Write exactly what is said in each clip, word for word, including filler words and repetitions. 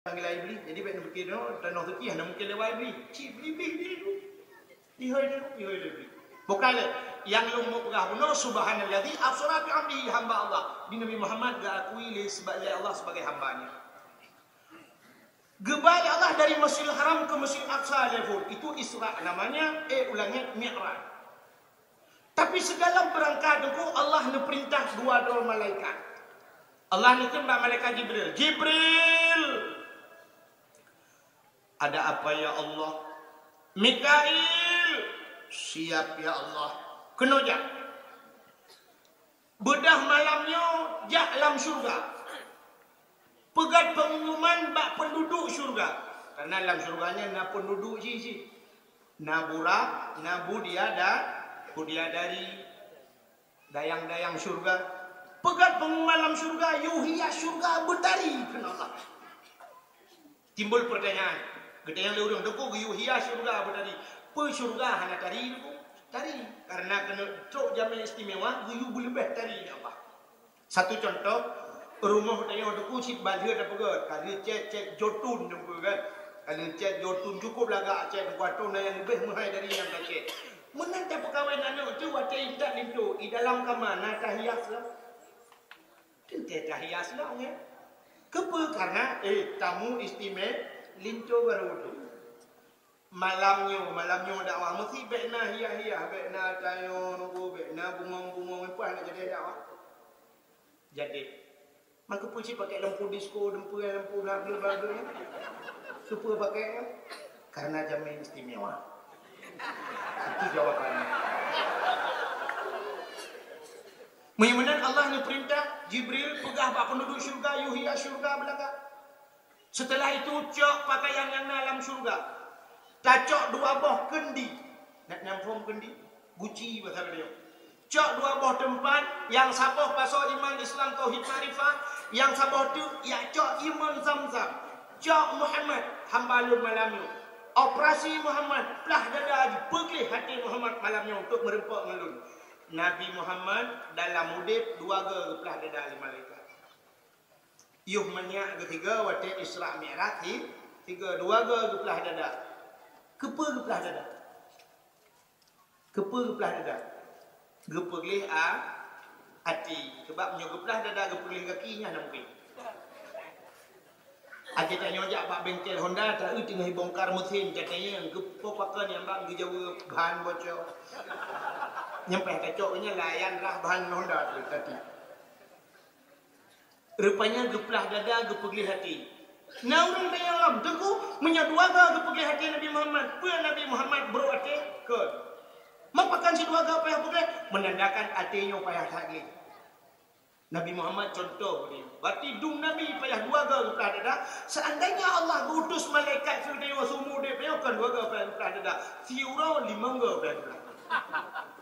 Panggilan Iblis. Jadi bèk neupikir, "Oh, tanoh suci hana mungken lewat Iblis." Cit Iblis, Iblis, Iblis. Ihôi dulu, ihôi dulu. Bukan lé. Nyang lôn peugah bunoe, "Subhanalladzi asra bi 'abdihi", hamba Allah. Di Nabi Muhammad geuakui lé seba-, lé Allah sebagai hamba-Nya. Geuba lé Allah dari Masjidil Haram ke Masjidil Aqsa lé phon. Itu Isra namanya, eh, u langét Mi'raj. Tapi sigohlom beurangkat Teungku, Allah neupeurintah dua droe malaikat. Allah neukheun bak malaikat Jibril, "Jibril!" "Ada apa, ya Allah?" "Mikail!" "Siap, ya Allah." "Keunoe jak. Beudôh malam nyoe jak lam syeuruga. Peugét peungumuman bak peunduduek syeuruga." Karena lam syeuruga nyan na peunduduek jih-jih. Na burak, na budiada-, budiadari, dayang-dayang syeuruga. "Peugét peungumuman lam syeuruga, yue hias syeuruga beutari," kheun Allah. Timbul peurtanyaan, geutanyong lé ureueng, "Teungku, geuyue hias syeuruga beutari, peue syeuruga hana tari, Teungku?" "Tari, karena keuneuk trok jamé istimewa, geuyue beuleubeh tari, ya Allah." Satu contoh, rumoh tanyoe Teungku cit ban lheueh tapeugöt, ka lheueh cét, cét jotun Teungku kan. Ka lheueh cét jotun, cukup lagak cét Teungku, atau na nyang leubeh meuhai dari nyang tacét. Meunan tapeukawen aneuk teuh watèe intat linto, i dalam kama na tahias lom. Teuntèe tahias lom, ya. Keupeue? Karena, eh, tamu istime-, linto barô teuh. Malam nyoe, malam nyoe dakwah meusti bèk na hias-hias, bèk na tayong, bèk na bungong-bungong, peue hana jadi dakwah. Jadi, maka peue cit pakai lampu disko, lampu, lampu bla bla bla bla. Keupeue pakai nyan? Karena jamé istimewa. Itu jawabannya. Meunyoe meunan Allah neupeurintah Jibril peugah bak peunduduek syeuruga, yue hias syeuruga beulagak. Seuteulah itu, cok pakaian nyang na lam syeuruga. Tacok dua boh keundi. Neuk phom keundi? Guci basa Melayu. Cok dua boh teumpat, nyang saboh pasoe iman, Islam, tauhid, makrifat, nyang saboh teuk jak cok imeun Zamzam. Cok Muhammad, hamba lôn malam nyoe. Operasi Muhammad, plah dada jih, peugleh até Muhammad malam nyoe untuk meureumpok ngon lôn. Nabi Muhammad dalam udeb dua goe geuplah dada lé malaikat. Yoh manyak geuh tiga watèe Isra Mi'raj hi-, tiga, dua goe geuplah dada. Keupeue geuplah dada? Keupeue geuplah dada? Geupeugleh a-, até. Sebab meunyoe geuplah dada geupeugleh gaki, nyan hana mungken. Até tanyoe jak bak bengkel Honda, taeu teungoh jibongkar meusén, tatanyong, "Keupeue pakon nyan, Bang?" Geujaweueb, "Ban bocor." Nyan payah tacok nyan, layan rhah ban Honda tu tadi. Rupanya geuplah dada, geupeugleh até. Na ureueng tanyong lom, "Teungku, meunyoe dua goe geupeugleh até Nabi Muhammad, peue Nabi Muhammad brok até?" Kheun. "Ma pakon sidua goe payah peugleh?" "Meunandakan até nyoe payah that gleh." Nabi Muhammad contoh geutanyoe. Berarti dum Nabi payah dua goe geuplah dada. Seandainya Allah geuutus malaikat keu geutanyoe seumur udeb, nyoe kon dua goe payah geuplah dada. Siuroe limong goe payah geuplah.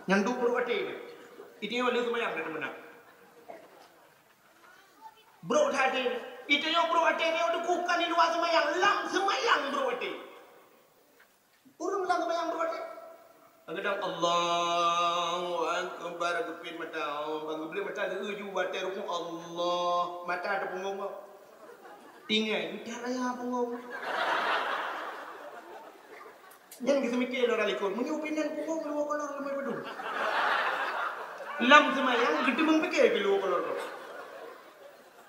Nyang duek brok até nyoe. Geutanyoe lheueh seumayang dah teumeunang. Brok that até. Geutanyoe brok até nyoe Teungku kon di luwa seumayang, lam seumayang brok até. Ureueng lam seumayang brok até. Kadang Allahu Akbar, geupit mata. Oh, ban geublek mata, geu-eu ju watèe rukuk, Allah. Mata teupeungong. Tinggai, udah raya peungong. Nyan geuseumiké lé ureueng likot, meunyoe pinan peungong luwa kolor leumai padum. Lam seumayang geuteumeung piké keu luwa kolor tu.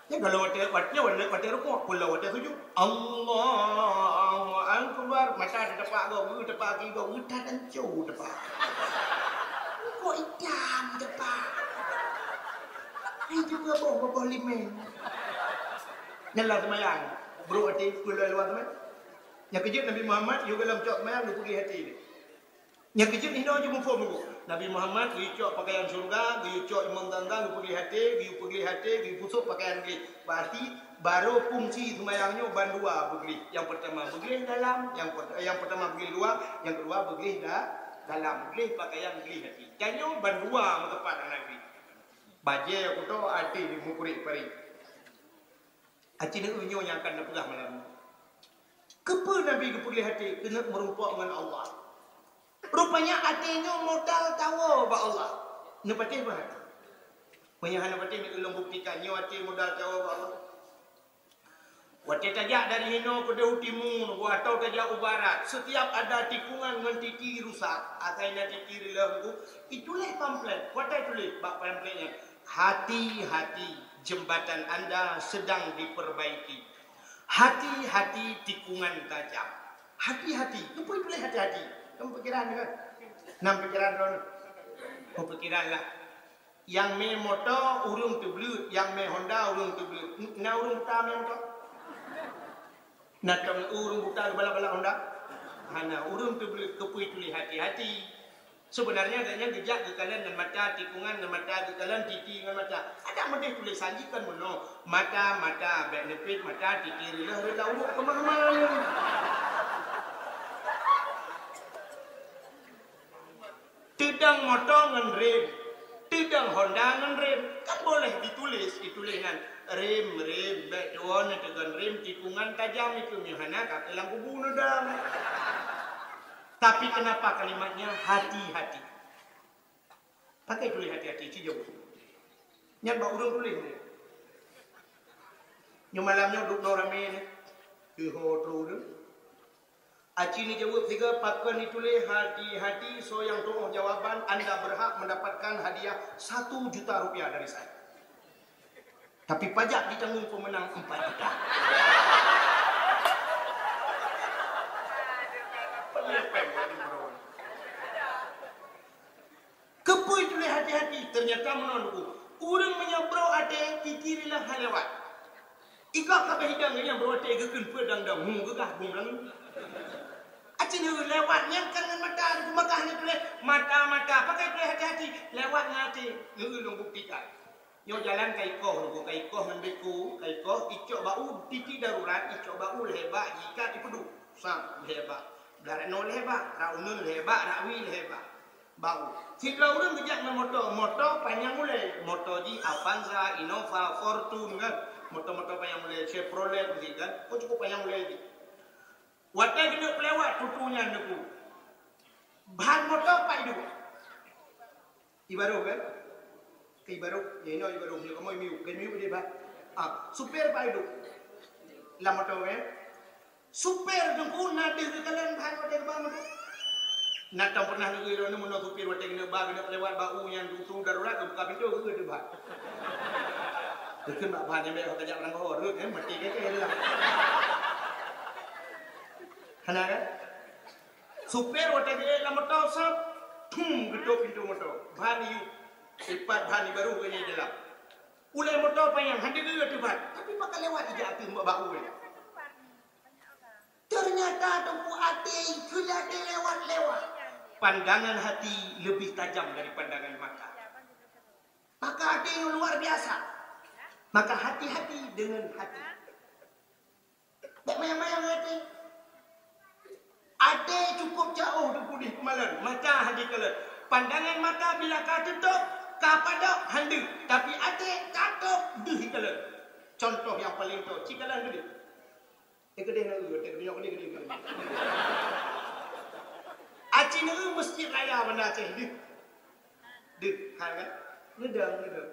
Nyan kalau watèe, watèe, watèe, watèe rukuk, pula watèe sujud. Allahu Akbar. Mata teutepak goe, teutepak kaki goe, udah dan cau teupak. Kok itam teupak? Hai juga boh, boh limeng. Nyan lam seumayang. Brok até, pula luwa seumayang. Nyang keujeuet Nabi Muhammad, yue goh lom cok seumayang, geupeugleh até. Nyang keujeuet hinoe jeuet muphom Teungku. Nabi Muhammad geuyue cok pakaian syeuruga, geuyue cok imeun Zamzam, geupeugleh até, geuyue peugleh até, geuyue pusok pakaian gleh. Berarti barô fungsi seumayang nyoe bandua beugleh. Nyang peurtama beugleh dalam, nyang per-, nyang peurtama beugleh luwa, nyang keudua beugleh da-, dalam. Gleh pakaian, gleh até. Tanyoe bandua meuteumpat hana gleh. Bajèe kuto, até meukurek parek. Aci neu nyoe nyang akan neupeugah malam nyoe. Keupeue Nabi geupeugleh até keuneuk meurumpok ngon Allah? Rupanya até nyoe modal tawoe bak Allah. Neupatéh bak até. Meunyoe hana patéh, neulôn buktikan nyoe até modal tawoe bak Allah. Watée tajak dari hinoe keudeh u timu, atau tajak u barat, setiap ada tikungan ngon titi rusak, asai na titi reuloh, ituléh pamflet. Watée tuléh bak pamflet nyan, "Hati-hati, jembatan Anda sedang diperbaiki. Hati-hati, tikungan tajam." Hati-hati. Keupeue tuléh hati-hati? Nam pikiran kan? Nam pikiran droe. Nam pikiran lah. Nyang mé moto ureuëng teubleuet, nyang mé Honda ureuëng teubleuet. Na ureuëng buta mé moto? Na tom ureuëng buta geubalak-balak Honda? Hana, ureuëng teubleuet. Keupeue tuléh hati-hati? Sebenarnya gobnyan geujak geukalon ngon mata tikungan, ngon mata geukalon titi ngon mata. Adak meudeh tulésan jih kan meunoe, mata, mata, bék neupit mata, titi reuloh, reuloh uruek keumah-mah. Teudong moto ngon rem, teudong Honda ngon rem. Kan boleh ditulis, ditulis nyan rem, rem, bék tuwoe neuteugon rem, tikungan tajam itu, meuhana ka keu lam kubu neudong. Tapi kenapa kalimatnya hati-hati? Pakai tulis hati-hati, ci jaweueb. Nyan bak ureuëng tuléh nyan. Nyoe malam nyoe duek noe ramé nyoe. Teuho trok ureuëng. Aci neujaweueb sigoe, pakon dituléh hati-hati, soe nyang tuoh jawaban, Anda berhak mendapatkan hadiah satu juta rupiah dari saya. Tapi pajak ditanggung pemenang empat juta. Pelepeng jadi bro. Keupeue tuléh hati-hati? Ternyata meunoe, Teungku. Ureuëng meunyoe brok até, titi reuloh han lewat. Igoh ka beh idang nyan brok até geukheun peue dang-dang, hu, geugah bung dang. Aci lewat nyan kan ngon mata, Teungku, maka hana tuléh mata-mata. Pakai tuléh hati-hati, lewat ngon até. Nyoe lôn buktikan. Nyoe jalan ka ikoh, Teungku, ka ikoh ngon beko, ka ikoh, icok bak u, titi darurat, icok bak u lhèe bak, jikat ipeuduek. Sam, lhèe bak. Darat noe lhèe bak, rak uneun lhèe bak, rak wie lhèe bak. Bak u. Sidroe ureuëng geujak ngon moto, moto panyang ulèe, moto jih Avanza, Innova, Fortuner kan, moto-moto panyang ulèe, Chevrolet meusti kan, oh, cukup panyang ulèe jih. Watèe geuneuk peulewat tutu nyan, Teungku, ban moto pat iduek? Ibaroh kan? Ka ibaroh, ya inoe ibaroh, nyoe kamoe miyueb, ka miyueb deh, bah. Ah, supir pat iduek lam moto kan? Supir Teungku na deuh geukalon ban watèe geuba moto. Na tom pernah neugui droeneuh meunoe supir watèe geuneuk ba, geuneuk lewat bak u nyan, pintoe darurat geubuka pintoe geuh teuh ban. Geukheun bak ban nyang bèk tajak barang goh rhot, eh, mati keu keu lah. Hana kan? Supir watèe geuék lam moto sab, thum, geutôp pintoe moto. Ban iyueb, ipat ban ibaroh keu nyan dalam. Ulèe moto panyang, han deuh geuh teuh ban. Tapi pakon lewat ijak ateueh bak u nyan. Ternyata Teungku até keu até lewat-lewat. Pandangan hati lebih tajam dari pandangan mata. Maka até nyoe luar biasa. Maka hati-hati dengan hati. Bèk manyang-manyang até. Até cukup jauh Teungku deuh keumalon, mata han jikalon. Pandangan mata bila ka teutôp, ka padôk han deuh, tapi até ka tôp deuh jikalon. Contoh nyang paleng tô, ci kalon keudeh. Eh, keudeh na eu, teuh dunia keudeh, keudeh, keudeh. Aci na eu Masjid Raya Banda Aceh deuh. Deuh, hai kan? Ngeudong, ngeudong.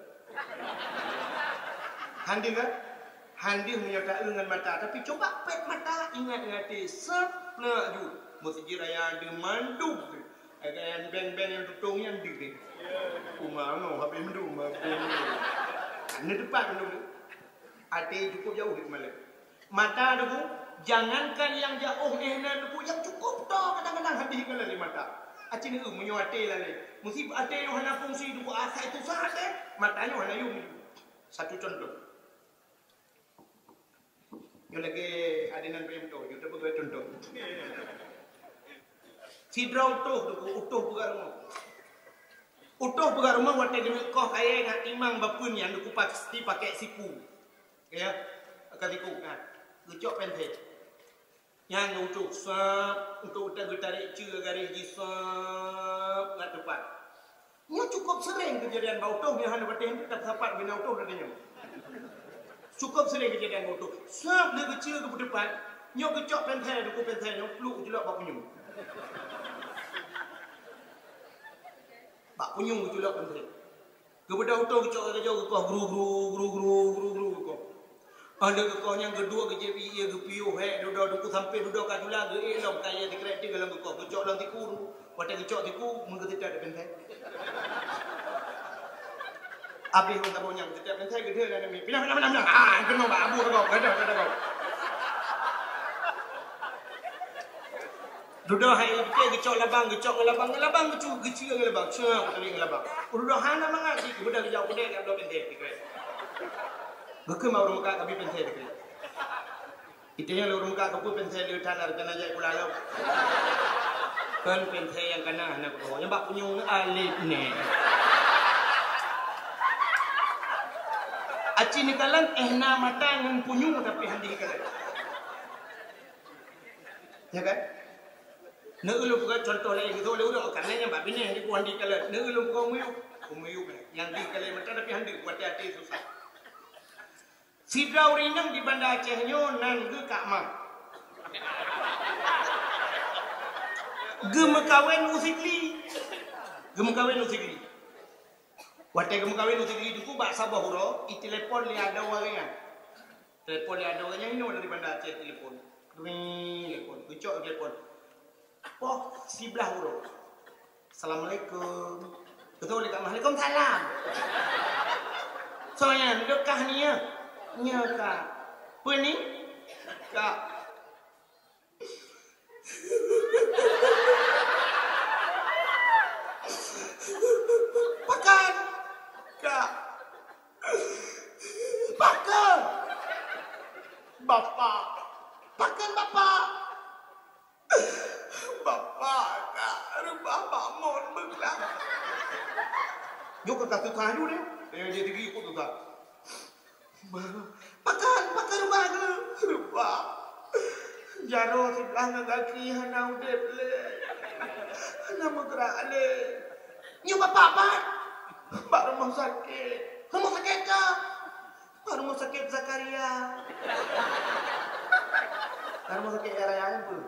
Han deuh kan? Han deuh meunyoe ta eu ngon mata, tapi cuba pèt mata, ingat ngon até, sép, na ju. Masjid Raya deuh mandum deuh. Ai kan beng-beng nyang tutong nyan deuh deh. Uma ngoh habéh mandum, mandum. Hana teupat mandum deuh. Até cukup jauh deuh keumalon. Mata Teungku, jangankan nyang jaoh, eh, na Teungku, nyang cukup tô kadang-kadang han deuh kalon lé mata. Aci na eu meunyoe até lalé. Meusé até nyoe hana fungsi Teungku, asai tusah até, mata nyoe hana yum. Satu contoh. Nyoe lagèe adonan payah tô, nyoe tapeubuet contoh. Sidroe utôh Teungku, utôh peugah rumoh. Utôh peugah rumoh watèe geuneuk koh kayèe ngat timang bapeuen nyan Teungku pasti pakèk siku. Ya, ka siku, nah. Geucok pensil. Nyan utôh, sép, utôh utai geutarek ceue garéh jih, sép, ngat teupat. Nyoe cukup seuréng keujadian bak utôh, nyoe hana patéh, tapi sapat bina utôh dah nyoe. Cukup seuréng keujadian bak utôh. Sép lé geuceue geupeuteupat, nyoe geucok pensil, Teungku, pensil nyoe pluek geuculok bak punyueng. Bak punyueng geuculok pensil. Geubeudôh utôh geucok lagèe nyoe geukoh gru, gru, gru, gru, gru, gru geukoh. Aneuk geukoh nyang geuduek geujép ié geupiôh hék dudoe teungku sampoe dudoe ka jula geuék lom kayée sikrek teuh lam geukoh geucok lam tiku. Watée geucok tiku meugeuteutek di pintée. Abéh ureuëng saboh nyang geuteutek pintée geudeuh lam mi. Pinah, pinah, pinah, pinah. Ah, keunoe bak abu ka gob, ka deuh, ka deuh gob. Dudoe hai pike geucok labang, geucok ngon labang, ngon labang geucu, geucue ngon labang, cue ngon labang. Dudoe hana mangat di geubeudôh geujak peude lam bloe pintée sikrek. Geukheun bak ureuëng meukat kabi pintée sikrek. Itanya lôn muka keupeue pintée le that rencana jai pula lom. Kan pintée nyang kana hana kutoh. Nyang bak punyueng alip nè. Aci neukalon éh na mata ngon punyueng tapi handi kalon. Ya kan? Neu lôn buka contoh lain gitu lé urang karena nyang bak binéh di handi kalon. Neu lôn buka muyup. Muyup nyang di kalon mata tapi handi buat hati susah. Sidroe ureuëng inong di Banda Aceh nyoe nan geuh Kak Ma. Geumeukawen u Sigli. Geumeukawen u Sigli. Watée geumeukawen u Sigli teungku bak saboh uroe, itelepon lé adoe awaknyan. Telepon lé adoe awaknyan inoe dari Banda Aceh telepon. Ring telepon, geucok telepon. Poh siblaih uroe. Assalamualaikum. Beutôi lé Kak Mah. Waalaikumsalam. Soe nyan, deuh kah ni ya? Nyoe Kak. Peue ni? Kak. Pakon? Kak. Pakon? Bapak. Pakon Bapak? Bapak, Kak, reubah bak mon beuklam. Nyoe ka susah ju deh. Tanya dia tinggi ikut susah. Pakon, pakon reubah ke? Reubah. Jaroe siblaih ngon gaki hana udeb lé. Hana meugrak lé. Nyoe bapak pat? Bak rumoh sakét. Rumoh sakét ka? Bak rumoh sakét Zakaria. Bak rumoh sakét Yahya nyan peue?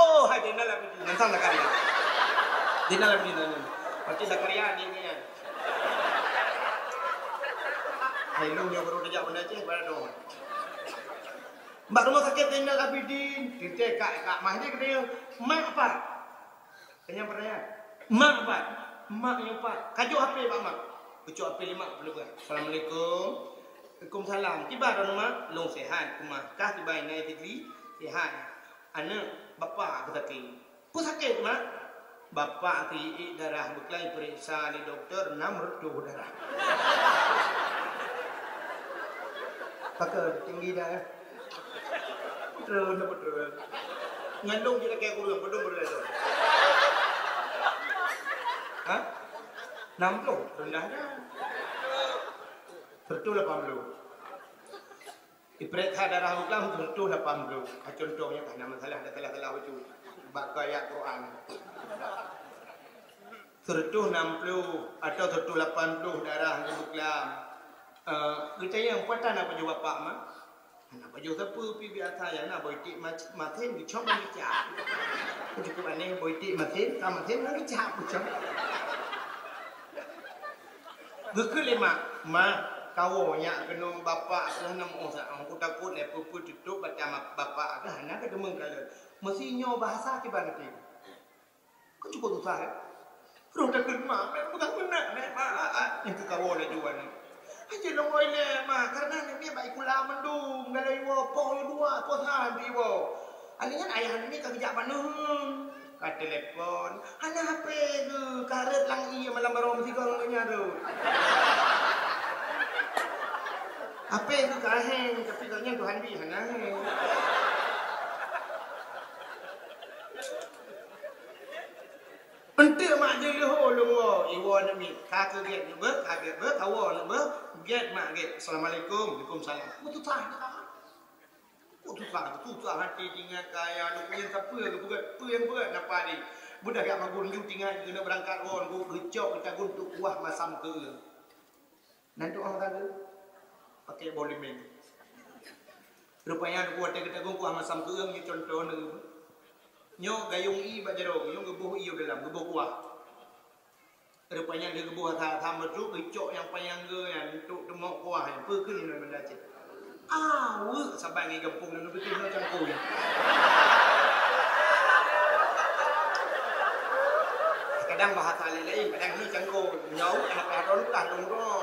Oh, hai Zainal Abidin. Nyan sang Zakaria. Zainal Abidin nyan. Berarti Zakaria adik dia nyan. Hai, lôn nyoe baru tajak Banda Aceh, baru dong. Bak rumoh sakét Zainal Abidin, teuntèe Kak, Kak Mah dia kata, "Mak pat?" Tanya pertanyaan. "Mak pat?" "Mak nyoe pat." Kajok H P bak mak. Keucok H P lé mak, peuleubeh. "Assalamualaikum." "Waalaikumsalam. Kiban droeneuh mak?" "Lôn sehat, keumah." "Kah kiban inan Fikri?" "Sehat." "Aneuk, bapak sakét." "Peue sakét, mak?" "Bapak keuiék darah beuklai peuriksa lé dokto nam reutôh darah." Pakon tinggi dah. Betul, betul. Ngandung kita kayak kurang, betul, betul. Hah? Enam puluh, rendah dah. Seratus lapan puluh. Diperiksa darah beuklai seratus lapan puluh. Ah, contohnya, kan, nama salah, ada salah-salah baca. Bak ayat Quran. Seratus enam puluh atau seratus lapan puluh darah di beuklai. Eh, geutanyong, "Peue tan na pajoh bapak, mak?" "Hana pajoh sapeue, pi biasa nyang na boh iték ma-, masin geucom ngon kicap." Cukup aneh, boh iték masin, ka masin ngon kicap geucom. Geukheun lé mak, "Mak, kawoe nyak keunoe bapak keuh hana meu sa, ku takot lé peue-peue teutôp bata ma-, bapak keuh hana ka teumeung kalon. Meusi nyoe bahasa kiban até." Kan cukup susah, ya? Roh takheun mak, mak peugah meunan, mak, mak, ah, ah. Nyang keu kawoe laju aneuk. Hana lôn oi lé, mak, karena aneuk miet bak sikula mandum, galak iwoe, poh dua, poh sa iwoe. Aneuk nyan ayah aneuk miet ka geujak bak neuheun. Ka telepon, hana H P geuh, ka rhot lam ié malam baroe meusigoe ngon gobnyan rhot. H P geuh ka heng, tapi gobnyan Tuhan bri hana heng. Eunteuk mak jeuet leuhô lôn woe, iwoe aneuk miet. Ka keu gét neubeuet, ka gét beuet, ka woe neubeuet, gét mak gét. "Assalamualaikum." "Waalaikumsalam." Kok susah, kok susah, susah hati teuingat keu ayah lôn, peue nyang sapeue geupeugah, peue nyang peugah napa di. Beudôh jak magun ju teuingat keuneuk beurangkat woe, geucok geutagun teuk kuah masam keu ureueng. Nan doa ka geuh pakai boh limeng. Rupanya watèe geutagun kuah masam keu ureueng, nyoe contoh nyoe. Nyoe gayông ié bak jaroe, nyoe geuboh ié u dalam, geuboh kuah. Rupanya lheueh geuboh asam-asam bacut, geucok nyang panyang geuh nyan, untuk teumok kuah nyan. Peue keuh nyoe banda cit? Aweuek saban ngi gampông nyoe beutôi nyoe cangkôi. Kadang bahasa lain-lain, kadang nyoe cangkôi. Nyoe aweuek aneuk lhadon lah dong droe.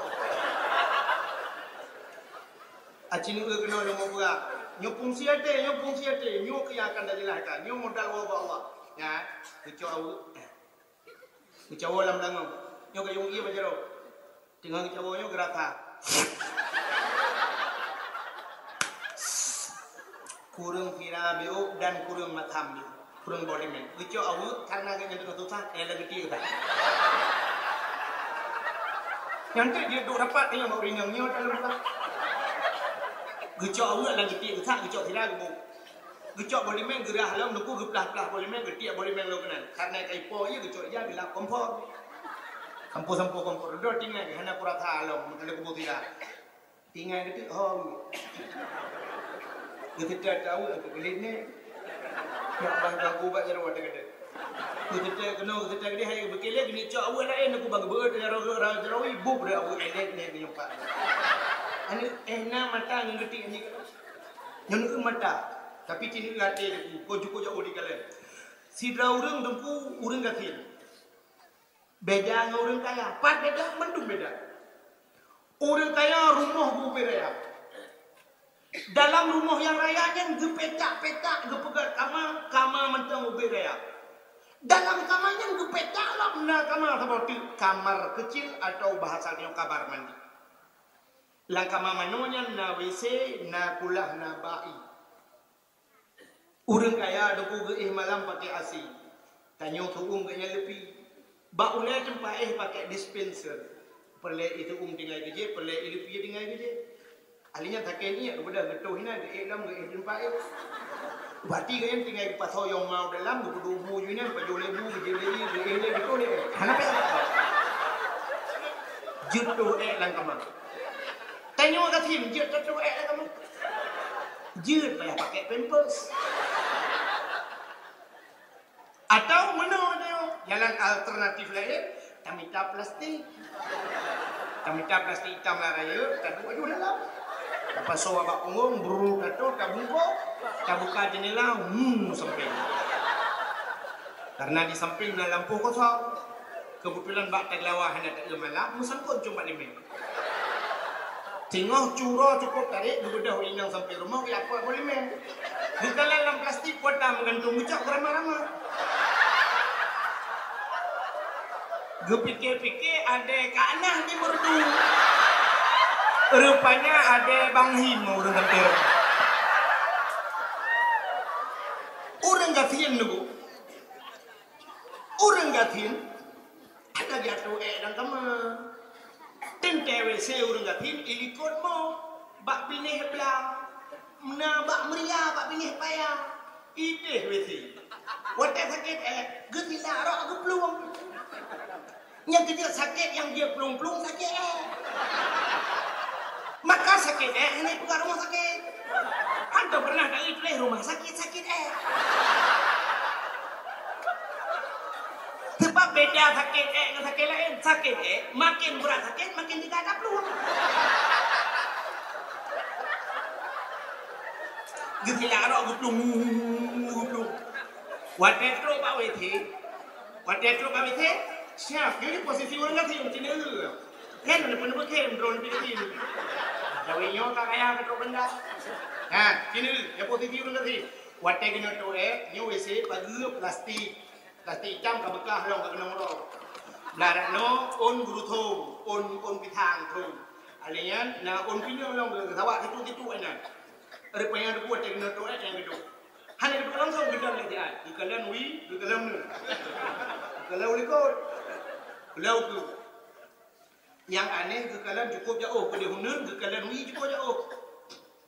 Aci nyoe keunoe lôn meubeurak. Nyoe fungsi até, nyoe fungsi até, nyoe keu nyang akan tajeulakan. Nyoe modal woe bak Allah. Nyan, geucok aweuek. Geucawoe lam beulangong. Nyoe gayung ié bak jaroe. Teungoh geucawoe nyoe geurasa. Kureueng sira biôk dan kureueng masam biôk. Kureueng boh limeng. Geucok aweuek karena geuhnyan teungoh susah, eh, lagèe tiek that. Nyan teuk jeuet duek rapat nyoe bak ureueng inong nyoe dalam rumah. Geucok aweuek lagèe tiek that, geucok sira geuboh. Geucok boh limeng geurah lom, Teungku geuplah-plah boh limeng, geutiek boh limeng lom keunan. Karena ka ipo ié geucok ija geulap kompor. Sampoe-sampoe kompor. Dudoe tinggai hana kurasa lom, meunan lé kubu sira. Tinggai geuteuk ho. Geuseutôt aweuek geulet nèk. Nyak bah ganggu bak jaroe teuh geude. Geuseutôt keunoe, geuseutôt geude, hai beukélé geuneuk cok aweuek laén, Teungku bang geubeuet jaroe, jaroe, jaroe, bub deh aweuek élet nèk geunyumpak. Aneuk eh na mata ngon geutik ni. Nyoe neu mata, tapi ci neu até Teungku, kon jukuk jak udi kalon. Sidroe ureueng Teungku, ureueng gasien. Beda ngon ureueng kaya. Pat beda, mandum beda. Ureueng kaya rumoh geuubé raya. Dalam rumoh nyang raya nyan geupetak-petak, geupeugöt kama, kama mantong ubé raya. Dalam kama nyan geupetak lom na kama saboh teuk, kamar kecil atau bahasa nyoe kamar mandi. Lam kama manoe nyan na W C, na kulah, na ba'i. Ureueng kaya Teungku geuéh malam pakai A C. Tanyoe seuuem geuh nyan leupie. Bak ulèe teumpat éh pakai dispenser. Peureulèe i seuuem tinggai keu jih, peureulèe i leupie tinggai keu jih. Ahli nyan sakét niet, geubeudôh geutoh inan, geuék lom, geuéh teumpat éh. Bati geuh nyan tinggai geupasoe yong mau dalam, geupeuduek bu ju inan, pajoh lé bu, geujeuet lé ié, geuéh lé geutoh lé. Hana payah. Jeuet toh ék lam kama. Tanyoe gasien jeuet tatoh ék lam kama. Jeuet payah pakai pampers. Atau meunoe tanyoe, jalan alternatif laén, tamita plastik. Tamita plastik itam lam raya, taduek aju dalam. Tapasoe bak punggong, brrr, tatoh, tabungkôk, tabuka jeundela, hmm, sampéng. Karena di sampéng na lampôh kosong. Keubeutulan bak tageulawa hana taeu malam, meusangkot cong bak limeng. Teungoh cu uroe cukôp tarek, geubeudôh inong sampéng rumoh, geulapot boh limeng. Geukalon lam plastik, kuota meugantung geucok keuramah-ramah. Geupike-pike, adé Kak Nah di Meureudu. Rupanya adé Bang Him ureueng sampéng. Ureueng gasien nyoe. Ureueng gasien, hana jatoh ék lam kama. Teuntèe W C ureueng gasien ilikot mo, bak binéh blang, na bak meuria, bak binéh paya, idéh W C. Watèe sakét ék, geutilak rok geuplueng. Nyang keujeuet sakét, nyang jeuet plueng-plueng sakét ék. Maka sakét ék hana jipeugah rumoh sakét. Hantom pernah taéh tuléh rumah sakit, sakét ék. Sabab beda sakét ék ngon sakét laén. Sakét ék, makin brat sakét, makin teuga taplueng. Geutilak rok geuplueng, geuplueng. Watèe trok bak W C, watèe trok bak W C, siap, nyoe posisi ureueng gasien, ci neu. Kan ada pun bukén drone di sini. Tapi nyoe ka kaya ka trok benda. Ha, ci neu, nyoe posisi ureueng gasien. Watèe keunoe trok ék, nyoe W C pageue plastik. Plastik itam ka beukah lom ka keunong uroe. Blah dak noe, ôn geuruthôn, ôn, ôn pisang thôn. Alèh nyan na ôn pineung lom geusawak situ-situ nyan. Rupanya teupeu watèe keunoe trok ék nyang geuduek. Hana geuduek langsung, geudong lé siat. Geukalon wie, geukalon neuen. Geukalon likot. Geukalon ukeue. Nyang aneh geukalon cukôp jaôh, keudeh uneuen geukalon wie cukôp jaôh.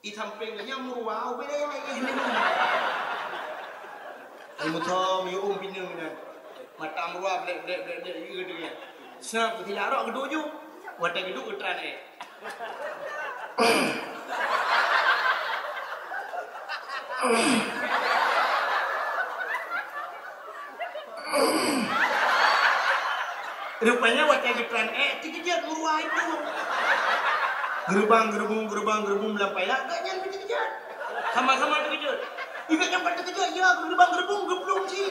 Di sampéng geuh nyan meuruwa ubé raya éh minum. Ai mutom yue ôn pineung nyan. Mata meuruwa blek, blek, blek, blek, yue deungon. Snap geutilak rok geuduek ju. Watèe geuduek geutran ék. Rupanya watèe geutran ék, teukeujot meuruwa ibu. Geurubang-geurubung, geurubang-geurubung lam paya, gobnyan pih teukeujot. Sama-sama teukeujot. Gobnyan pat teukeujot, ya, geurubang-geurubung, geuplueng cit.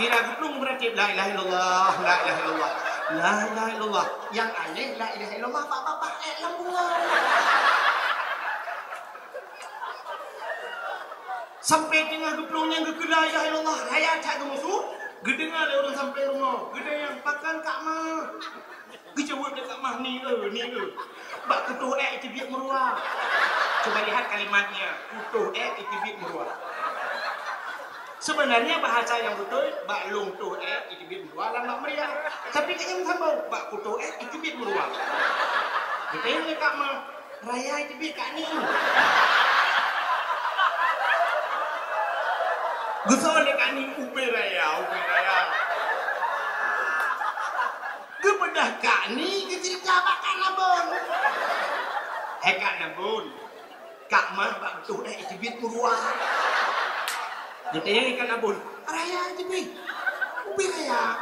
Sira geuplueng beurati, "La ilaha illallah, la ilaha illallah, la ilaha illallah." Nyang aneh, la ilaha illallah, bak babah ék lam bungoe. Sampai teungoh geuplueng nyan geukheun la ilaha illallah, raya that geumusoh, geudeungoe lé ureueng sampai rumoh, geudeungoe, "Pakon Kak Mah?" Geujaweueb lé Kak Mah, "Ni eu, ni eu." Bak kutoh ék iteubiet meuruwa. Cuba lihat kalimatnya, kutoh ék iteubiet meuruwa. Sebenarnya bahasa yang betul, bak lôn toh ék iteubiet meuruwa lam bak meuria. Tapi gobnyan sambông, bak kutoh ék iteubiet meuruwa. Geutanyong lé Kak Mah, "Raya iteubiet Kak Ni?" Geusoe lé Kak Ni, "Ubé raya, ubé raya." Geupeugah Kak Ni geuceurita bak Kak Nabon. "Hai Kak Nabon, Kak Mah bak kutoh ék iteubiet meuruwa." Geutanyong lé Kak Nabon, "Raya iteubiet? Ubé raya?"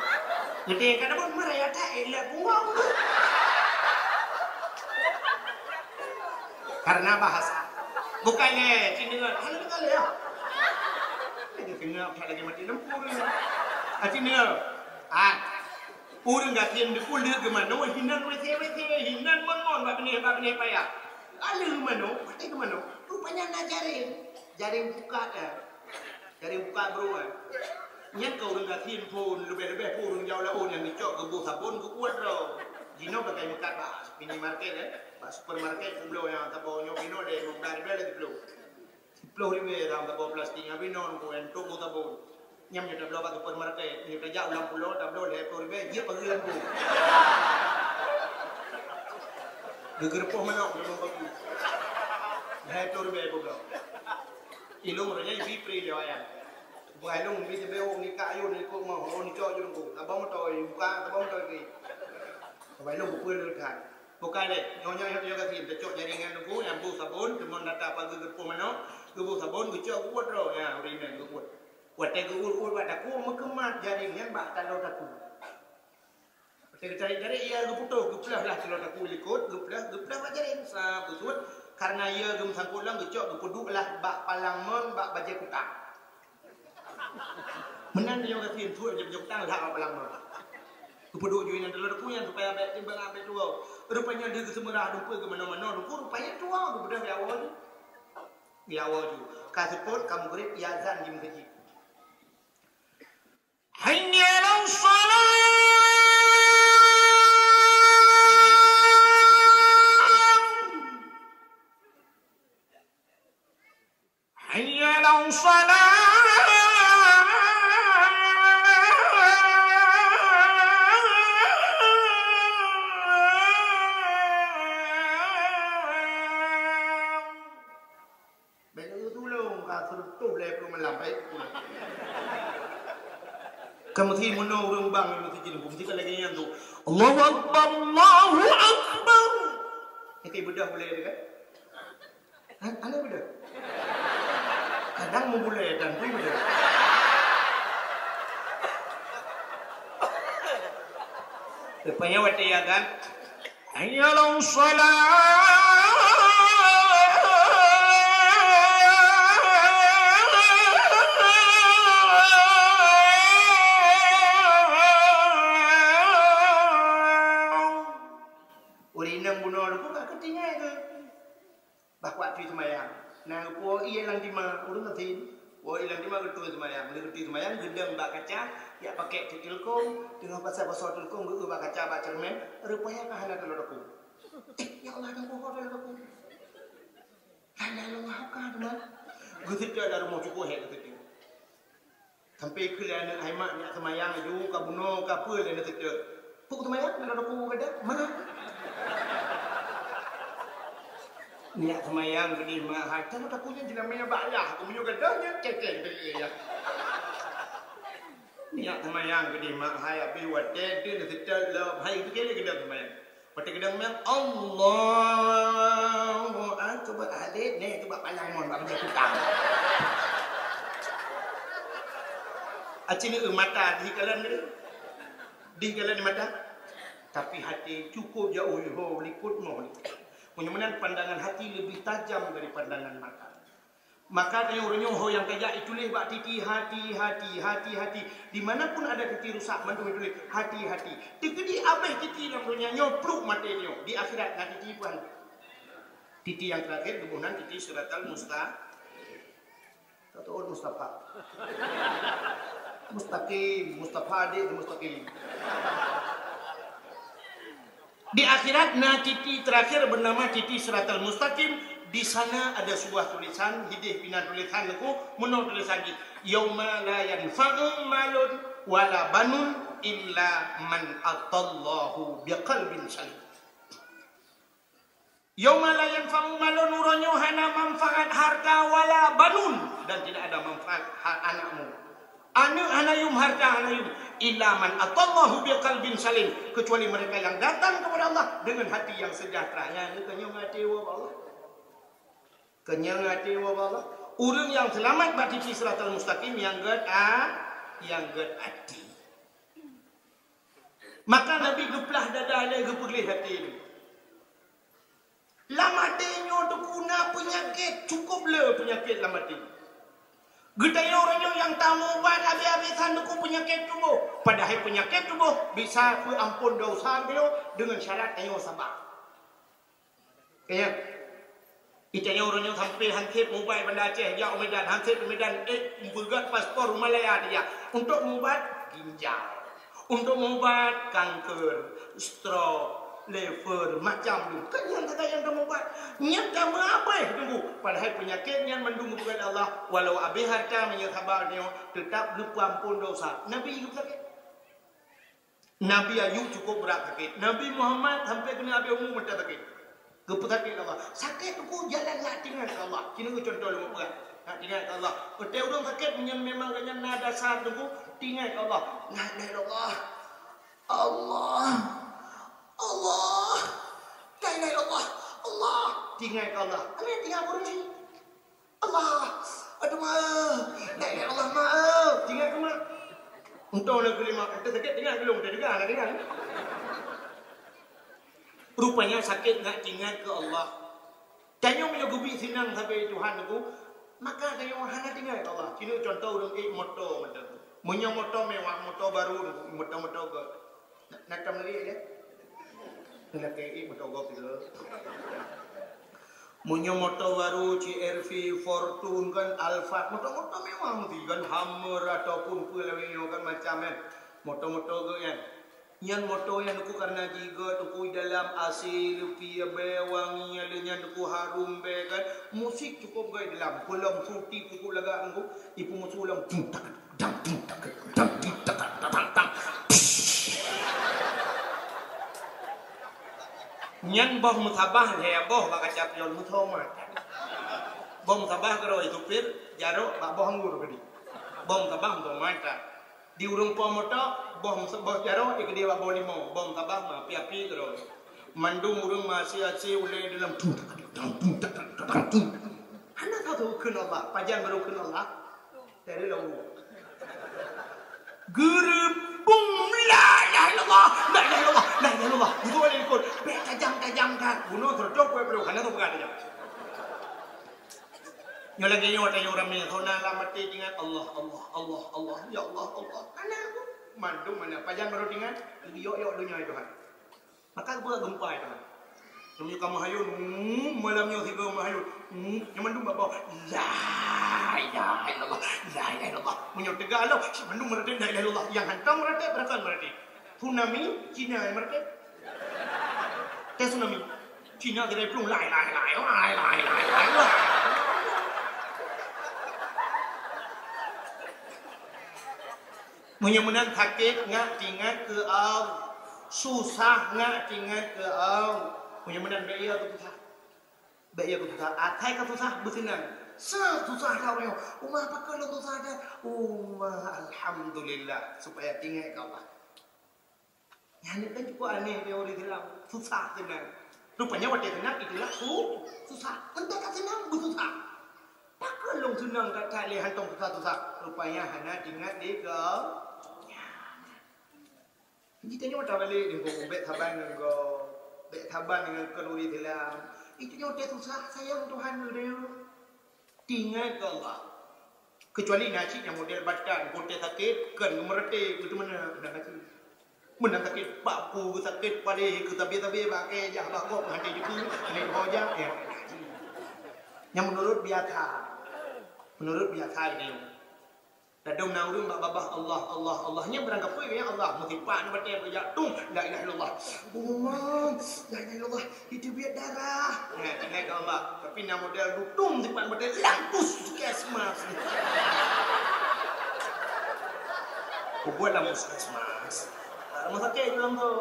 Geutanyong Kak Nabon, "Ma raya that ék lé bungoe?" Karena bahasa. Bukan lé, cit deungoe. Hana deungoe lé, ya. Lagèe singoh that lagèe maté lampu. Ah, cit deungoe. Ah. Ureueng gasien deuh puléh geumanoe hinan wése-wése, hinan mon-mon bak binéh, bak binéh paya. Lalu geumanoe, watèe geumanoe, rupanya na jareng. Jareng pukat, eh. Jareng pukat brôk, eh. Nyan ka ureueng gasien phôn, leubeh-leubeh phôn ureueng jaoh laôt nyang geucok geuboh sabon geuuet droe. Jinoe ka meukat bak minimarket, eh. Bak supermarket peubloe nyang saboh nyoe jinoe lé lhèe ribèe lagèe kilo. Siploh ribèe lam saboh plastik, abéh nyan keu entok boh sabon. Nyan meunyoe tabloe bak supermarket, meunyoe tajak u lam pulo, tabloe lhèe ploh ribèe, jeuet pageue lam bu. Geugeureupoh manok lam bu. Lhèe ploh ribèe peubloe. Ilôn roh nyan jibi pri lé wayang. Buah ilôn bi teubiet ngon ikak ayôn ikot meuh, oh, nicok ju lungkung. Saboh moto, buka, saboh moto jih. Saboh ilôn beupeue lé that. Bukan lé, nyoe, nyoe, nyoe, nyoe gasien, teucok jaringan lungkung, nyang boh sabon, teuma data pageue geureupôh manok, geuboh sabon, geucok geuuet droe, ya, ureueng inong geuuet. Watèe geuuet-uet bak takue, meukeumat jaréng nyan bak taloe takue. Watèe geutarek-tarek, ya, geuputôh, geupleuh lah taloe takue likot, geupleuh, geupleuh bak jaréng, sa geusuet, karena ya geumeusangkot lom, geucok, geupeuduek lah bak palang mon, bak bajèe kutang. Meunan nyoe gasien suet bajèe kutang lhak bak palang mon. Geupeuduek ju inan taloe takue nyan supaya bèk timbang bèk tuwoe. Rupanya lheueh geuseumeurah dumpeue geumanoe-manoe takue, rupanya tuwoe geubeudôh ya woe ju. Ya woe ju. Ka seupôt, ka meugrib, ya azan di meuseujid. Hayya 'alas shalah. Hayya 'alas shalah. Bèk neutulông ka seureutôh lhèe ploh malam, baik. Ka meusi meunoe ureueng bang, meusi jeuet, meusi ka lagèe nyan tu. Allahu Akbar, Allahu Akbar. Nyang keu beudôh bulèe tu kan? Hah? Hana beudôh? Kadang meubulèe dan pih beudôh. Rupanya watèe ya kan? Hayya 'alas shalah. Ureueng inong bunoe lôn ka keutinggai keu. Bah kuat tui seumayang. Na geupuwoe ié lam dima, ureueng gasien. Puwoe ié lam dima geutui seumayang. Lheueh geutui seumayang, geudong bak kaca, jak pakèk teuteulkong, teungoh pasoe-pasoe teulkong geu-eu bak kaca bak ceureumen, rupanya ka hana taloe takue. Eh, ya Allah, dan poho taloe takue. Hana Allah ka teuma. Geuseutôt lam rumoh cukup hék geuseutôt. Sampai keu lé aneuk hai mak nyak seumayang laju, ka bunoe, ka peue lé aneuk seutôt. Peue seumayang, na taloe takue gata? Ma. Nyak seumayang geudeh mak hai, taloe takue nyan jeulamèe bak yah, keu meunyoe gata nyan cécéng teuh yah. Nyak seumayang geudeh mak hai, abéh watèe teuh na seutôt lom, hai, itu kali geudong seumayang. Watèe geudong meunan, Allahu Akbar. Adet, nèh, tu bak palang mon, bak meujak tukang. Aci ni, eh, mata dikalon ni. Dikalon ni mata. Tapi hati cukup jauh, ho, likot moh ni. Meunyoe meunan, pandangan hati leubeh tajam dari pandangan mata. Maka tanyoe uroe nyoe ho nyang tajak ituléh bak titi, hati, hati, hati, hati. Di mana pun ada titi rusak, mandum ituléh, hati, hati. Teukeudi abéh titi lam donya nyoe, pluek maté nyoe. Di akhirat na titi peue? Titi nyang terakhir geuboh nan titi siratal musta-, Kata orang Mustafa. Mustaqim, Mustafa adik tu mustaqim. Di akhirat na titi terakhir bernama titi siratal mustaqim. Di sana ada sebuah tulisan, hideh pina tulisan aku, menurut tulisan ni, "Yauma la yanfa'u malun wala banun illa man atallahu biqalbin salim." "Yauma la yanfa'u malun", uroe nyoe hana manfaat harta, "wala banun", dan tidak ada manfaat ha-, anakmu. Aneuk hana yum, harta hana yum. "Illa man atallahu biqalbin salim", kecuali mereka yang datang kepada Allah dengan hati yang sejahtera. Nyan keuh nyang até woe bak Allah. Keuh nyang até woe bak Allah. Ureueng nyang seulamat bak titi siratal mustaqim nyang gét a-, nyang gét até. Maka Nabi geuplah dada lé, geupeugléh até lé. Lam até nyoe teungku na peunyakét, cukup le peunyakét lam até. Geutanyoe uroe nyoe nyang tamubat habéh-habéhan teungku peunyakét tuboh. Padahai peunyakét tuboh bisa peuampon desya beunoe deungon syarat tanyoe saba. Kaya, itanyoe uroe nyoe sampai han sép mubat Banda Aceh, jak u Medan, han sép u Medan, eh, beugét paspor u Malaya dia. Untuk mubat ginjal. Untuk mubat kanker, stroke, liver, macam tu. Kan nyan sagai nyang tamubat. Nyan ka meuabéh teungku. Padahai peunyakét nyan mandum geupeugah lé Allah, walau abéh harta meunyoe saba nyoe, teutap geupeuampon desya. Nabi geupeusakét. Nabi Ayub cukup brat sakét. Nabi Muhammad sampai keuneuk abéh umu mantong sakét. Geupeusakét lé Allah. Sakét teungku jalan nak teuingat keu Allah. Keuneuk contoh lôn peugah. Nak teuingat keu Allah. Watèe ureueng sakét, meunyoe memang gobnyan na desya teungku, teuingat keu Allah. La ilaha illallah. Allah. Allah. La ilaha illallah. Allah. Teuingat keu Allah. Hana teuingat ureueng laén. Allah, aduh ma, la ilaha illallah ma, teuingat keu ma. Untông na geulima, ente sakét teuingat geulong, teudeungoe na teuingat. Rupanya sakét nak teuingat keu Allah. Tanyoe meunyoe geubi seunang sabe Tuhan teungku, maka tanyoe hana teuingat keu Allah. Keuneuk contoh ureueng ék moto mantong. Meunyoe moto mewah, moto baru, moto-moto gét. Na, na tam lagi ya? Lakèe ék moto gét tu. Meunyoe moto baru, C R V, Fortuner kan, Alphard, moto-moto mewah meusti kan, Hummer ataupun peue lawét nyoe kan macam kan. Moto-moto gét nyan. Nyan moto nyan teungku karena jih gét teungku dalam A C leupie bèe wangi, lheuh nyan teungku harum bèe kan. Musik cukup gét dalam, peulom suti cukup lagak teungku. Ipeumusoe lom, tung tak, dang, tung tak, dang, tung tak, dang, dang, dang. Nyan boh meusabah lhèe boh bak kaca pion meusoe mata. Boh meusabah keudroe supir, jaroe bak boh anggô keudéh. Boh meusabah meusoe mata. Di ureueng po moto, boh meusabah jaroe, eh, keudéh bak boh limau. Boh meusabah ma, api-api keudroe. Mandum ureueng ma asie-asie ulèe dalam tung tak, dang, tung tak, dang, tung. Hana ka teu kheun Allah, pajan barô kheun Allah. Dari lawa. Geureubong, la ilaha illallah, la ilaha illallah, la ilaha illallah. Beutôi lé likot. Bèk tajam-tajam that. Bunoe seureutôh peuet ploh, hana teupeugah tajam. Nyoe lagèe nyoe tanyoe ramè, hana lam até teuingat Allah, Allah, Allah, Allah, ya Allah, Allah. Hana. Mandum hana. Pajan barô teuingat, yok-yok donya Tuhan. Maka geupeugah geumpa itu. Meunyoe ka meuhayôn, hmm, malam nyoe sigoe meuhayôn. Hmm, nyang mandum bak boh, la ilaha illallah, la ilaha illallah. Meunyoe teuga lom, si mandum meuratéb la ilaha illallah. Nyang hantom meuratéb, beurakon meuratéb. Tsunami, Cina nyang meuratéb. Teuh tsunami. Cina geudai plueng, la ilaha illallah, la ilaha illallah, la ilaha illallah. Meunyoe meunan sakét, ngat teuingat keu Allah. Susah, ngat teuingat keu Allah. Meunyoe meunan bèk ya keu susah. Bèk ya keu susah. Asai ka susah, beuseunang. Sa susah ka uroe nyoe. Uma pakon lôn susah that. Uma, alhamdulillah. Supaya teuingat keu Allah. Nyan kan cukup aneh di ureueng Islam. Susah seunang. Rupanya watèe seunang itulah su-, susah. Mantong ka seunang beususah. Pakon lôn seunang that-that lé hantom susah-susah. Rupanya hana teuingat lé keu. Jadi tanyoe tabalek deungon bèk saban ngon gob, bèk saban ngon kheun ureueng Islam. Itu nyoe teuh susah sayang Tuhan geutanyoe. Ingat keu Allah. Kecuali na cit nyang model batat, konteks sakét, kan meureuté, beutôi mana, na cit. Meunan sakét bak ku, sakét palé, keu tabi-tabi bak kée jah bak gob, hana jeuet, hana jeuet, ya. Nyang menurut biasa. Menurut biasa ini. Ladôm na ureuëng bak babah Allah, Allah, Allah. Nyan barangkapeue ya Allah, meusipat batée beujak tung, la ilaha illallah. Allah, la ilaha illallah. Itu biar darah. Nah, kena ke Allah. Tapi na model dutung sipat batée, lam puskesmas. Kubuat lam puskesmas. Rumah sakit je lam tu.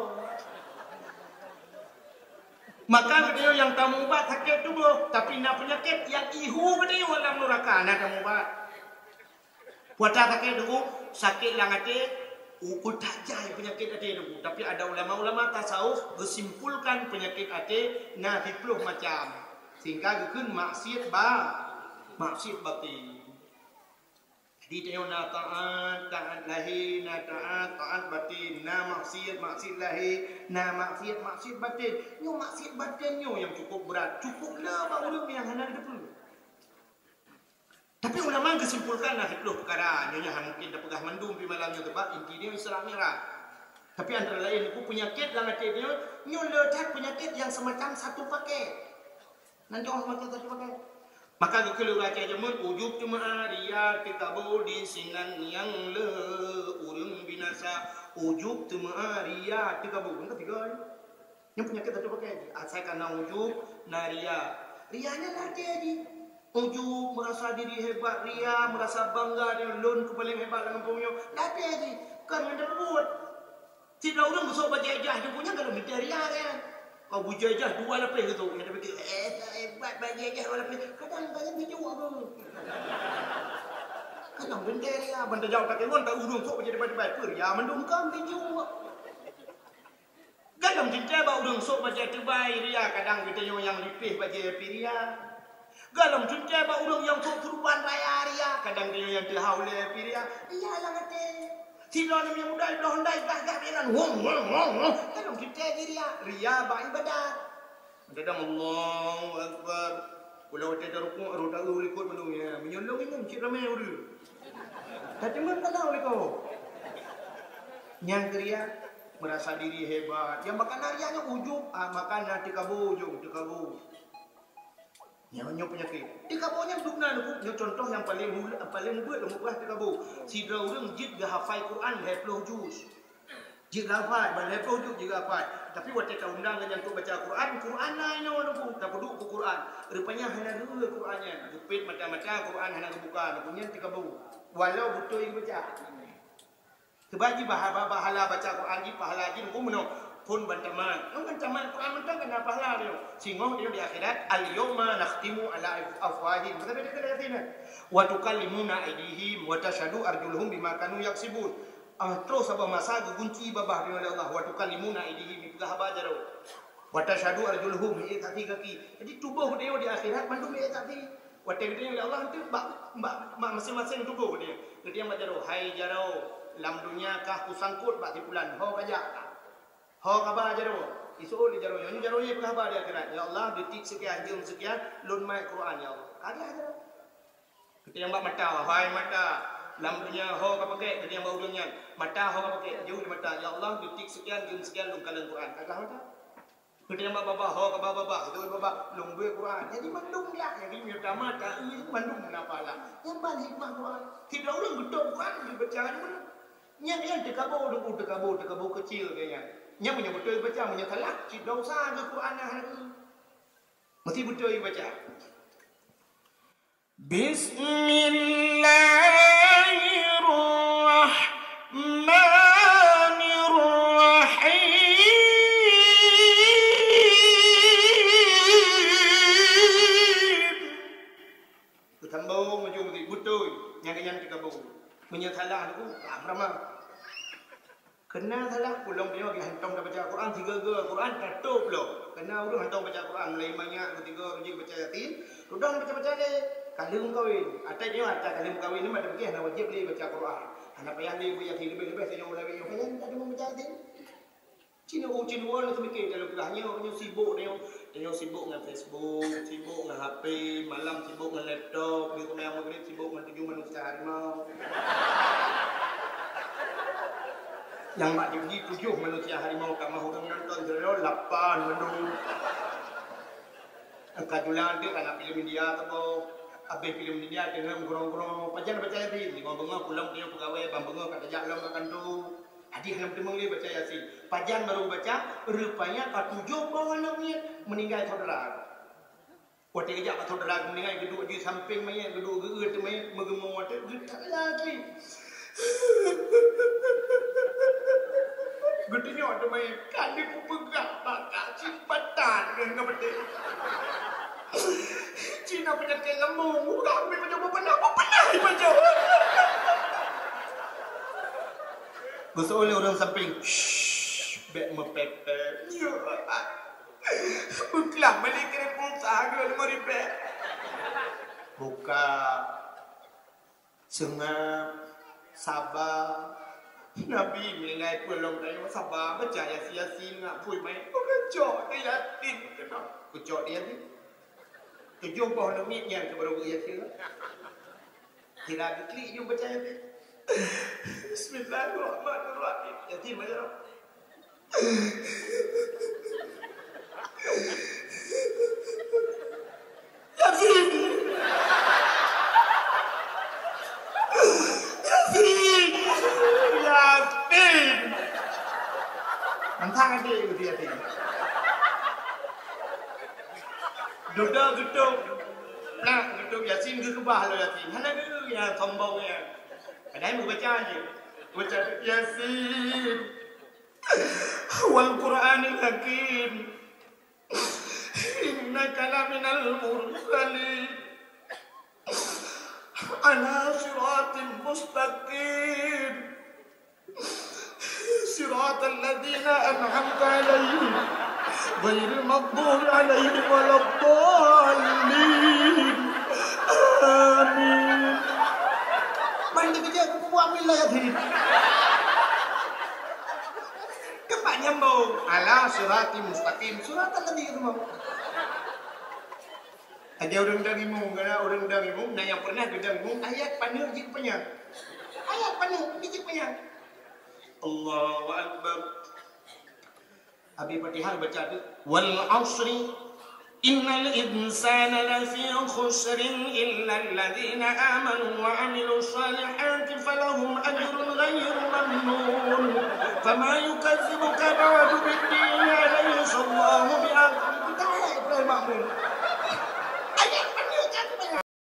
Maka geutanyoe nyang tamubat sakét tuboh, tapi na peunyakét nyang ihu geutanyoe lam nuraka, na tamubat. Puasa sakét tuboh, sakét lam até, uku tajai peunyakét até tuboh. Tapi ada ulama-ulama tasawuf geusimpulkan peunyakét até na siplôh macam. Sehingga geukheun maksiat ba-, maksiat batin. Jadi, tanyoe na taat, taat lahé, na taat, taat batin, na maksiat, maksiat lahé, na maksiat, maksiat batin. Nyoe maksiat batin nyoe nyang cukup brat, cukup le bak ureuëng nyang hana geuteupeue. Tapi ulama geusimpulkan na siplôh peukara, nyoe nyan hana mungkin tapeugah mandum pih malam nyoe, sabab inti nyoe Isra Mi'raj. Tapi antara laén, peunyakét lam até nyoe, nyoe le that peunyakét nyang seumacam satu paket. Nan jaweueb mata tadi pakai. Maka geukheun lé ureuëng Aceh jameun, ujub teumeu'a, riya, teukabô, di sinan nyang le ureuëng binasa. Ujub teumeu'a, riya, teukabô. Bukan tiga ni. Nyang peunyakét satu pakai. Asai ka na ujub, na riya. Riya nyan lahé jih. Ujub, merasa diri hebat, riya, merasa bangga, dia lôn keu paléng hebat lam gampông nyoe. Lahé jih. Kan ngon buet. Sidroe ureuëng geusok bajée ijazah di buku nyan, ka lom mita riya, kan? Ka bajée ijazah dua lapéh geusok, nyang tapike, "Eh, hebat bajée ijazah dua lapéh." Kadang ka nyan bijou aku. Kadang bendera riya, ban tajak ka deungon, ka ureuëng sok bajée teubai-teubai, peue riya mandum ka bijou. Galom teuntée bak ureuëng sok bajée teubai riya, kadang geutanyoe nyang lipéh bajée pih riya. Galom teuntée bak ureuëng nyang sok keureubeuen raya riya, kadang geutanyoe nyang teuhah ulée pih riya. Riya lam até. Sidroe nyang muda bloe hondai gah-gah bak inan, wong, wong, wong, wong. Galom teuntée jih riya. Riya bak ibadat. Kadang Allahu Akbar. Ulah watée tarukuk, rot taeu likot mandum, ya. Meunyoe lôn inong cit ramé ureuëng. Tateumé kalau likot. Nyang keu riya, merasa diri hebat. Nyang maka na riya nyoe ujub, ah, maka na teukabô ujong, teukabô. Nyoe, nyoe peunyakét. Teukabô nyan dum na, nyoe contoh nyang paleng mula, paleng beuet lôn peugah teukabô. Sidroe ureuëng jeuet geuhafai Quran lhée ploh juz. Jeuet geuhafai, ban lhée ploh juz jeuet geuhafai. Tapi watée taundang gobnyan untuk baca Quran, Quran na inoe nyoe, tapeuduek keu Quran. Rupanya hana reueh Quran nyan. Geupet mata-mata Quran hana geubuka, nyoe nyan teukabô. Walau beutôi geubaca. Sebab jih bah-, bah-, pahala baca Quran jih, pahala jih nyoe meunoe. Phon ban tamat. Nyoe ban tamat Quran mantong ka na pahala nyoe. Singoh nyoe di akhirat, "Al-yauma nakhtimu ala afwahihim." Maka beda keu Yasin, kan? "Wa tukallimuna aidihim wa tashhadu arjuluhum bima kanu yaksibun." Ah, troh saboh masa geugunci babah nyoe lé Allah, "Wa tukallimuna aidihim," peugah haba jaroe. "Wa tashhadu arjuluhum," ék saksi gaki. Jadi tuboh geutanyoe di akhirat mandum ék saksi. Watée geutanyoe lé Allah, enteuk bak, bak, bak maséng-maséng tuboh geutanyoe. Geutanyoe bak jaroe, "Hai jaroe, lam donya kah kusangkot bak si pulan, ho kajak kah?" Ho kaba jaroe, iseuôt lé jaroe nyoe, jaroe nyoe peugah haba di akhirat, "Ya Allah, detik sekian, jeuem sekian, lôn mat Quran, ya Allah." Ka lheueh jaroe. Geutanyoe bak mata, "Hai mata, lam donya ho kapakék," geutanyoe bak ureuëng nyan, "Mata ho kapakék," jeuet lé mata, "Ya Allah, detik sekian, jeuem sekian, lôn kalon Quran." Ka lheueh mata. Geutanyoe bak babah, "Ho kaba babah," jeuet lé babah, "Lôn beuet Quran." Jadi mandum lah, jadi meunyoe tamat, taeu, mandum na pahala. Nyan ban hikmah Quran. Sidroe ureuëng geutôp Quran, geubaca nyan. Nyan, nyan teukabô, teukabô, teukabô keucil keu nyan. Nyan meunyoe beutôi baca, meunyoe salah, cit dosa keu Quran na lagée. Meusti beutôi baca. Bismillahirrahmanirrahim. Geusambông ujong di beutôi, nyan, nyan teukabô. Meunyoe salah, ah, ramah. Keu na salah, ulôn nyoe lagée hantom tabaca Quran, tiga-tiga Quran tatôb lom. Keu na ureuëng hantom baca Quran, mulai manyak, keu tiga ureuëng jih baca Yasin, tudang baca-baca lé. Ka lheueh meukawen. Atai nyoe, atai ka lheueh meukawen nyoe, mata pikée hana wajéb lé baca Quran. Hana payah lé beuet Yasin, leubeh-leubeh tanyoe lawét nyoe. Hana, hana baca Yasin. Cit nyoe, cit nyoe, nyoe seumiké, dalam peugah nyoe, nyoe sibok, nyoe, Tanyoe sibuk ngon Facebook, sibuk ngon H P, malam sibuk ngon laptop, di teumpat maghrib sibuk ngon tujoh manusia harimau. Nyang bak jih tujoh manusia harimau, ka meuh ureueng nonton, jroh lapan mandum. Ka jula teuk aneuk filem India teuboh. Abéh filem India teungoh meugrong-grong, pajan baca Yasin. Limong beungoh pulang tanyoe peugawée, ban beungoh ka tajak lom ka kantô. Adik hana meuteumé lé baca Yasin. Pajan barô baca, rupanya ka tujoh boh aneuk miet meuninggai saudara. Watée geujak bak saudara geuh meuninggai, geuduek di sampéng manyét, geuduek geu-eu teuk manyét, meugeumong watée geutalaki. Geutunyok teuk manyét, ka lheueh kupeugah bak kak simpatan ngon, ngon peudeh. Cina peunyakét lambung, urang meupajoh beupeunah, beupeunah ipajoh. Geuseuôt lé ureueng sampéng, "Shh, bék meupépé." Beuklam balik keu pulsa lima ribèe. Buka. Seungab. Saba. Nabi meuninggai peue lom tanyoe saba, baca Yasin, Yasin ngon phui manyét. Bukan cok di Yasin keunoe. Kucok di Yasin. Tujoh boh aneuk miet nyan keu barô Yasin. Kira geuklik jeuem baca Yasin. Bismillahirrahmanirrahim. Yasin baca. Yasin! Yasin! Yasin! Mantang adik Yasin. Dudoe geutôb. Nah, geutôb Yasin geukeubah lom Yasin. Hana geu nyang sombong nyan. Padahai meubaca jih. Baca Yasin. Wal Qur'anil Hakim. Innaka laminal mursalin. Ala siratim mustaqim. Siratal ladzina an'amta 'alaihim, ghairil maghdubi 'alaihim waladdallin. Amin. Mandi kerja kubu ambil lah Yasin. Kepak nyambung. Ala siratim mustaqim. Siratal ladzina. Aja ureueng dang imum, karena ureueng dang imum, na nyang pernah geudang imum, ayat paneuk jeuet panyang. Ayat paneuk jeuet panyang. Allahu Akbar. Abi Fatihah baca tu. Wal asri, innal insana lafi khusrin, illa alladhina amanu wa amilus salihati falahum ajrun ghairu mamnun. Fama yukazzibuka ba'du biddin, alaysa Allahu bi ahkamil hakimin.